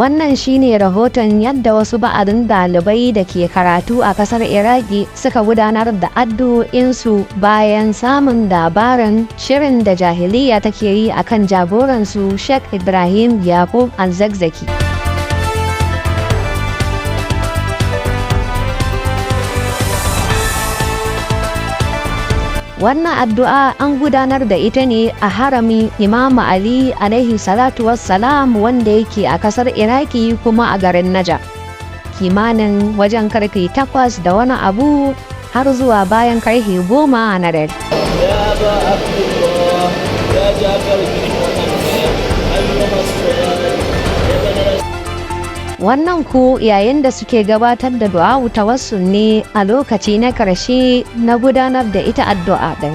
Wannan shine rahoton yadda wasu ba'adin ɗalibai da ke karatu a ƙasar Iraki suka gudanar da addu'o'insu bayan samun labarin shirin da jahiliya take yi akan jagoransu Sheikh Ibrahim Yakub Al-Zakzaki. Wannan addu'a an gudanar da ita ne a harami Imam Ali alaihi salatu wassalam, wanda yake a kasar Iraki kuma a garin Najaf. Kimanin wajen karfe 8 da wani abu har zuwa bayan karfe 10 na dare. يا أبا عبد الله، يا جعفر بن محمد، أيها الصغار، يا ابن Wannan ku yayin da suke gabatar da du'a tawassul ne a lokaci na karshe na gudanar da ita addu'a ɗin.